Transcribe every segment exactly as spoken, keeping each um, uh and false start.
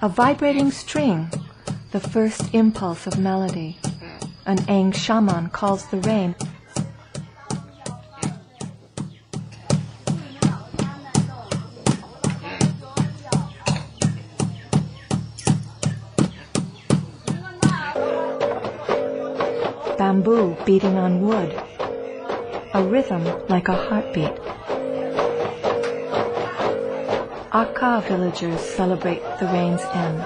A vibrating string, the first impulse of melody. An Aang shaman calls the rain. Bamboo beating on wood, a rhythm like a heartbeat. Aka villagers celebrate the rain's end.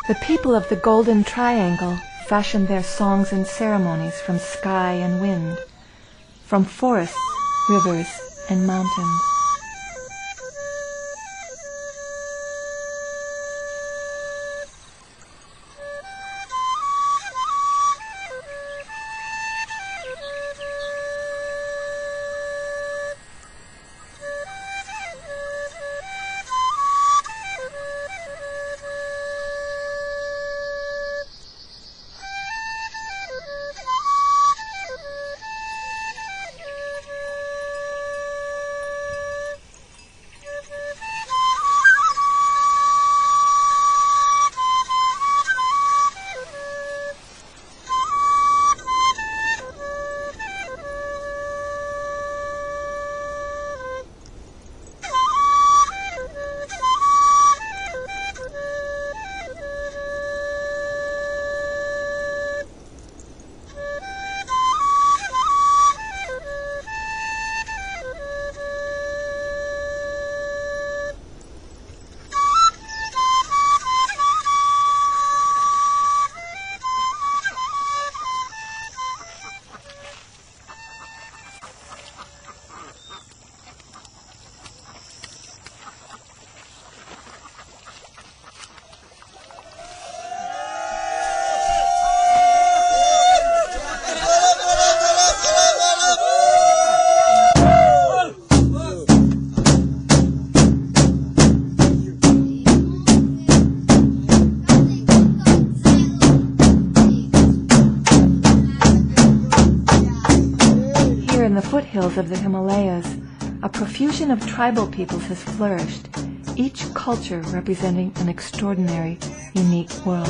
The people of the Golden Triangle fashion their songs and ceremonies from sky and wind, from forests, rivers, and mountains. Here in the foothills of the Himalayas, a profusion of tribal peoples has flourished, each culture representing an extraordinary, unique world.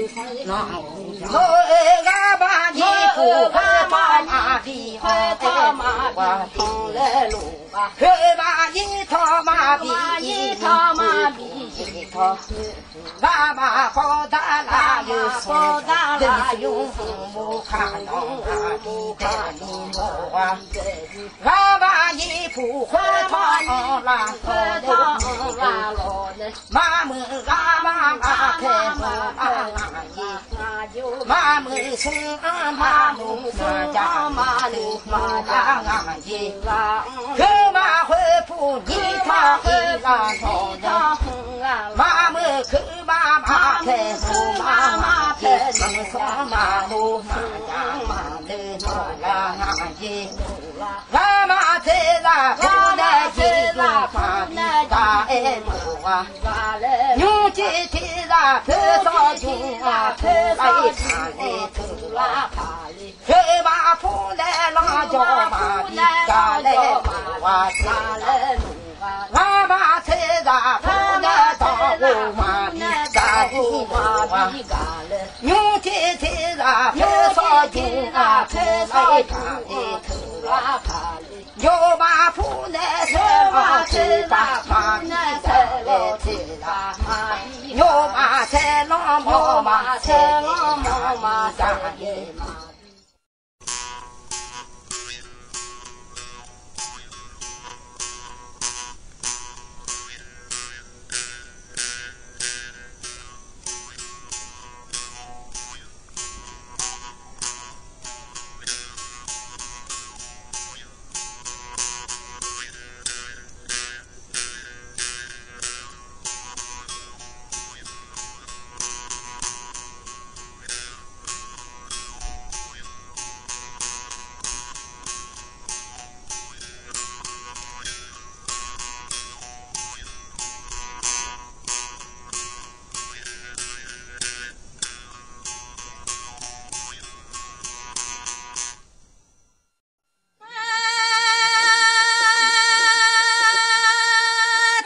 Nar-aq, nar-eu gharbaq yir puq khoertawq maqbi-anr laer luf-a. Khoermaf yir tawq maqbi, yir tawq maqbi, yir tawq. Gharbaq khawf dar laf yawsmq, deuq nymr mur kaq nanq maqbi daefni mawr-a. Gharbaq yir puq khoertawq-anr lavlawr nae, maqmuiq gharbaq maqtae mawr-a ngaq yir. Maqmuiq smr-anr maqmuiq maqjav maqmuiq maqjav ngaq yir. Khoermaf khoerpuq nyir taq ir lavlawr nae, maqmuiq khoermaf maqtae mawr-a ngaq yir. Smr sanr maqmuiq maqjav maqmuiq maqjav ngaq yir. Ghar maqtser zaq pur nae jeqzaq maqbi zaq-aer mawf-a. Nymrcif tiq zaq poer sawr jmr-aq, teular-ir taqler teular taqler. Khoermaf pur nae lanr jawr maqbi zaq laer mawf-a. Ghar maqtser zaq pur nae danqghof maqbi zaq-ir mawf-a. Nymrcif tiq zaq poer sawr jmr-aq, teular-ir taqler teular taqler. Yawmaf pur nae saerlanr tser zaq maqbi zaq laer tser zaq. Yawmaf saerlanr mawrma saerlanr mawrma zaq-ir ma.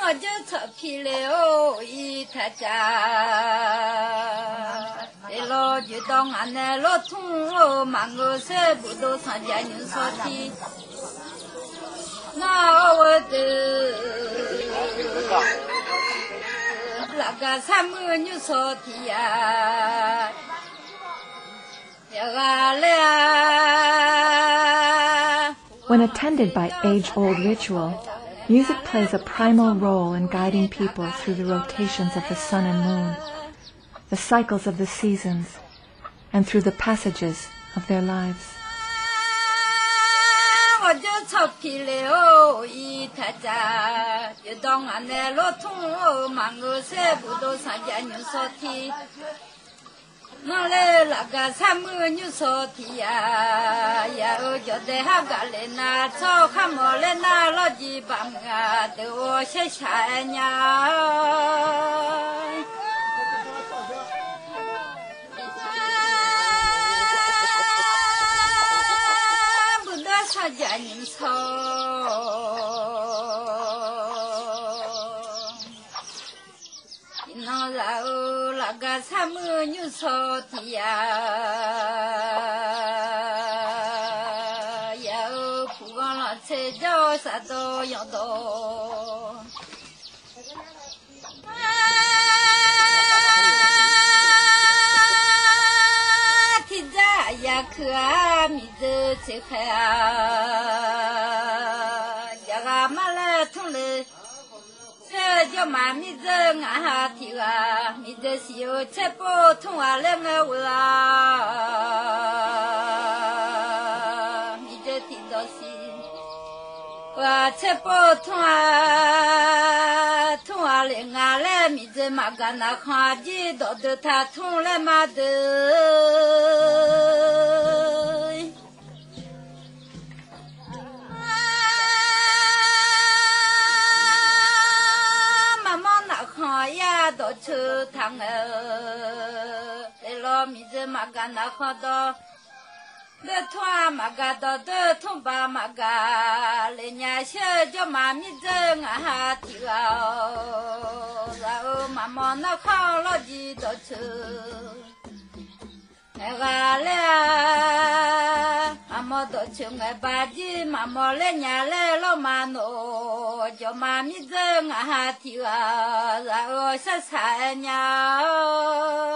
Ngawqjawr tsawq piqle-or, irtaqcaf. Eqlawq joeqdawq ngaq nae lawr tmr-or, maqngeur ser bufdov sanqjaq nymr sawr tir. Nar-awr ghoe deuq, lafgaq sar muir-eu nymr sawr tiq yaf. When attended by age-old ritual, music plays a primal role in guiding people through the rotations of the sun and moon, the cycles of the seasons, and through the passages of their lives. Ngawqjawr tsawq piqle-or, irtaqcaf. Joeqdawq ngaq nae lawr tmr-or, maqngeur ser bufdov sanqjaq nymr sawr tir. Nanrler lafgaq sar muir-eu nymr sawr tiq yaf. Yaf-euq jawqdae har gaqle nar, tsawrhaq khar mawf ler nar, lawrjir baf muiq-aq, deuq-awr shaershaq-aer nya-awr. Bufdov sanqjaq nymr sawr. Iqnan zaq-euq lafgaq sar muir-eu nymr sawr tiq yaf. Yaf-euq puq ghanr laf tser jawr-eu safdawq yanqdawq. Tiqjar aqyaf keuq-aq, miqdzeu tseqkhaeq-aq, jaqghaq mar laer tmr le. Tser jawrmaf mirdzeur ngaq ha tiq ghaq, miqdzeu siq-eu tserpov tmr ghaq laer ngae ghoe-a. Miqdzeu tiqdawq siq-eu-aq, tserpov tmr ghaq, tmr ghaq lef nga laer, miqdzeu maqgaq naqkhanq aqjir dawqdeuq taq tmr laer ma deuq. Maqmawr nafkhanq yar dawqceuq taq ngaeq-eu, eqlawq miqdzeu maqgaq naqkhanq dawq. Doer tmr-aq maqgaq dawq, doer tmr baq maqgaq. Lef nya shir-eu jawrma mirdzeur ngaq ha tiq ghaq-awq. Zaq-eu maqmawf narkhanr lawrjir dawqtsoeq ngaeqghaq laer-a. Maqmawf dawqtsoeq ngaeqbaq jir maqmawf ler nya laer lawrma nof. Jawrma mirdzeur ngaq ha tiq ghaq, zaq-eu sharshaq-aer nya-awr.